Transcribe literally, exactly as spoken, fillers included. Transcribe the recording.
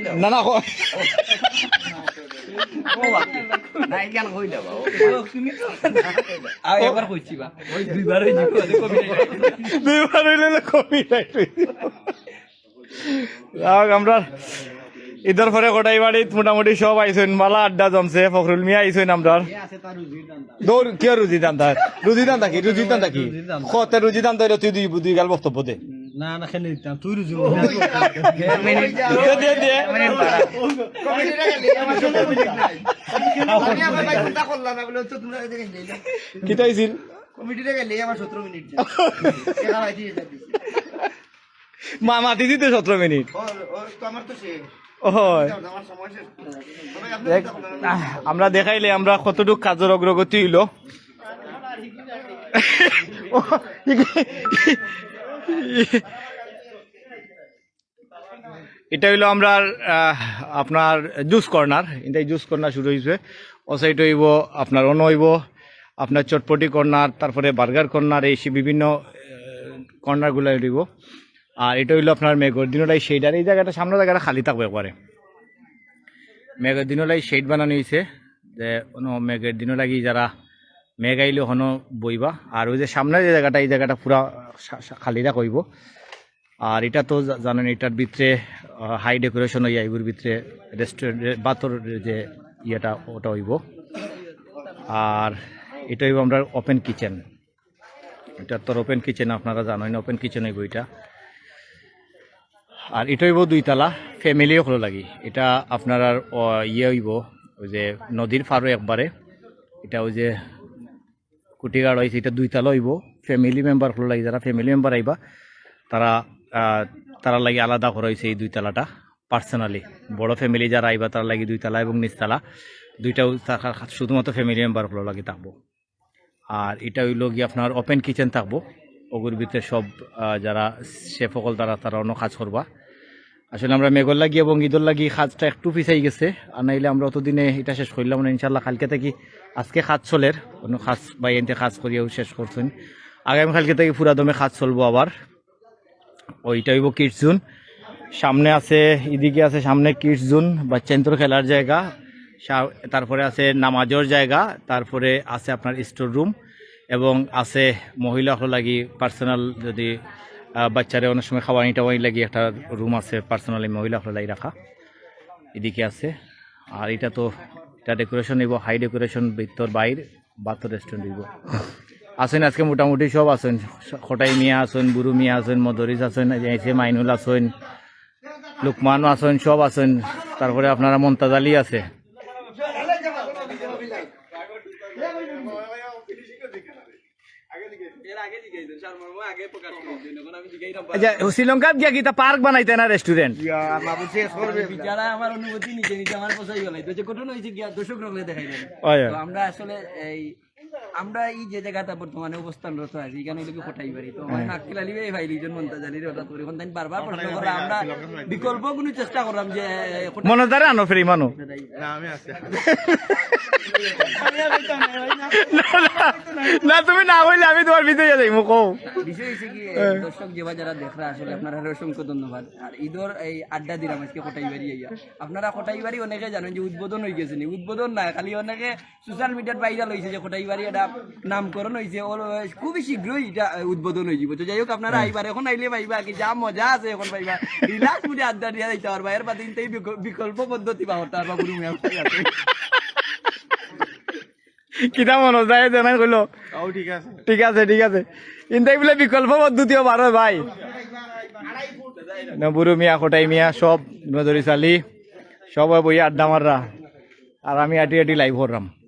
না, না, ক- না, এখান কই দেবো? আমি একবার কইছি বা, ওই দুইবার হয়ে যাবে, ওদের কবি নাই। দুইবার হইলে তো কমি নাই। যাক, আমরা ইদর পরে কটাই বাড়িত মোটামুটি সব আইছইন, বালা আড্ডা জমছে। ফখরুল মিয়া আইছইন আমরার। দৌড়, কিয় রুজি দান্দা? রুজি দান্দা কি? রুজি দান্দা কি? কতে রুজি দান্দা হইলে তুই দুই, দুই গাল বক্তব্য দে। না না, খেলে দিতাম, তুই রুজি। দে, দে, দে। কমিটিটা গেলে আমার সতেরো মিনিট নাই। আমি আমার ভাই চিন্তা করলাম না বলে হচ্ছে তোমরা এদিকে নিয়ে যাও। কিতা হইছিল? কমিটিটা গেলে আমার সতেরো মিনিট যায়। এরা ভাই দিয়ে যাবে। মা মাতি দিতে সতেরো মিনিট। ও, ও তো আমার তো শেষ। হয়। আমার সময় শেষ। তবে দেখ, আপনি আহ, আমরা দেখাইলে আমরা কতটুক কাজর অগ্রগতি হইল। এটা হইলো আমরার, আহ, আপনার জুস কর্নার। এটাই জুস কর্নার শুরু হইছে। ও সাইড হইব আপনার অন হইব আপনার চটপটি কর্নার, তারপরে বার্গার কর্নার, এই সে বিভিন্ন কর্নারগুলো হইব। আর এটা হইলো আপনার মেঘর দিনটাই শেড। আর এই জায়গাটা, সামনের জায়গাটা খালি থাকবে একবারে। মেঘর দিনটাই শেড বানানো হয়েছে, যে কোনো মেঘর দিনও লাগি যারা মেঘ আইলে হনো বইবা। আর ওই যে সামনে যে জায়গাটা, এই জায়গাটা পুরা সা- সা- খালি রাখ হইব। আর এটা তো জা- জানেন, এটার ভিতরে হাই ডেকোরেশন হইয়া এগুর ভিতরে রেস্টুরেন্ট, বাতর যে ইয়েটা, ওটা হইব। আর এটা হইব আমরা ওপেন কিচেন। এটা তো ওপেন কিচেন, আপনারা জানেন, ওপেন কিচেন হইব এটা। আর এটা হইব দুইতলা, ফ্যামিলি হকল লাগি। এটা আপনার আর, ও, ইয়ে হইব, ওই যে নদীর পাড়ো একবারে। এটা ওই যে কুটিঘাট হয়েছে, এটা দুইতলা হইব। ফ্যামিলি মেম্বার হকল লাগি, যারা ফ্যামিলি মেম্বার আইবা, তারা, আহ, তারা লাগি আলাদা করা হয়েছে এই দুইতলাটা। পার্সোনালি বড় ফ্যামিলি যারা আইবা, তারা লাগি দুইতলা এবং নিচতলা দুইটাও থাকা, শুধুমাত্র ফ্যামিলি মেম্বার হকল লাগি থাকবো। আর এটা হইল গিয়ে আপনার ওপেন কিচেন থাকবো, ওগুর ভিতরে সব, আহ, যারা শেফ হকল তারা, তারা অন্য কাজ করবা। আসলে আমরা মেঘর লাগি এবং ইদর লাগি কাজটা একটু পিছাই গেছে, আর নাইলে আমরা অতদিনে এটা শেষ করলাম না। ইনশাল্লাহ কালকে থাকি, আজকে কাজ চলের, অন্য কাজ ভাই এনতে কাজ করিয়াও শেষ করছেন, আগামী কালকে থাকি পুরা দমে কাজ চলবো আবার। ওইটা হইব কিডস জোন। সামনে আছে, এদিকে আছে সামনে কিডস জোন, বাচ্চাইন্তর খেলার জায়গা। সা- তারপরে আছে নামাজর জায়গা, তারপরে আছে আপনার স্টোর রুম, এবং আছে মহিলা হকল লাগি পার্সোনাল, যদি, আহ, বাচ্চারে অনেক সময় খাওয়ানি টাওয়ানি লাগি একটা রুম আছে পার্সোনালি মহিলা হকল লাগি রাখা, এদিকে আছে। আর এটা তো, এটা ডেকোরেশন হইব, হাই ডেকোরেশন, ভিতর বাইর, বাতর রেস্টুরেন্ট হইব। আছেন আজকে মোটামুটি সব আছেন, কটাই মিয়া আছেন, বুরু মিয়া আছেন, মদরিস আছেন, এই যে মাইনুল আছেন, লুকমানও আছেন, সব আছেন। তারপরে আপনারা মন্তাজ আলী আছে। আচ্ছা, শ্রীলঙ্কাত গিয়া কিতা পার্ক বানাইতে না রেস্টুরেন্ট? ইয়া, মা বুঝে করবে। যারা আমার অনুমতি নিতে নিতে আমার পোষাই গেলাই, তো যে ঘটনা হয়েছে গিয়া দর্শক রকলে দেখাই দেন। ওই। তো আমরা আসলে এই, আমরা এই যে জায়গাটা বর্তমানে অবস্থানরত আছি, এখানে হইলো কি কটাই বাড়ি। তো আমার আক্কেল আলী ভাই, ভাই লিজন মন্তাজ আলীর হঠাৎ করে কোন দিন বারবার প্রশ্ন করা, আমরা বিকল্প কোনো চেষ্টা করলাম যে, এ, কটাই মনে দ্বারা আনো ফ্রি মানু। না, আমি আছি। না, না, না, তুমি না হইলে আমি তোমার ভিতরে যাই মুখ। বিষয় হয়েছে কি, দর্শক যেবা যারা দেখরা আসলে আপনারা অসংখ্য ধন্যবাদ। আর ইদর এই আড্ডা দিলাম আজকে কটাই বাড়ি আইয়া। আপনারা কটাই বাড়ি অনেকে জানেন যে উদ্বোধন হয়ে গেছে নি, উদ্বোধন না, খালি অনেকে সোশ্যাল মিডিয়াত ভাইরাল হয়েছে যে কটাই বাড়ি এটা নামকরণ হয়েছে, ও খুবই শীঘ্রই এটা উদ্বোধন হয়ে যাবে। তো যাই হোক, আপনারা আইবার, এখন আইলে পাইবা কি যা মজা আছে এখন পাইবা, রিল্যাক্স মুডে আড্ডা দিয়া যাইতে পারবা। এর বাদে ইনতেই বিক- বিকল্প পদ্ধতি বা হতে পারবা গুরু মিয়া। কিতা মনো যায় জানাই কইলো? ও, ঠিক আছে। ঠিক আছে, ঠিক আছে। ইনতেই বলে বিকল্প পদ্ধতিও বারো ভাই। না, বুরু মিয়া, কটাই মিয়া, সব মদরিস আলী, সবাই বই আড্ডা মাররা। আর আমি আটি আটি লাইভ করলাম।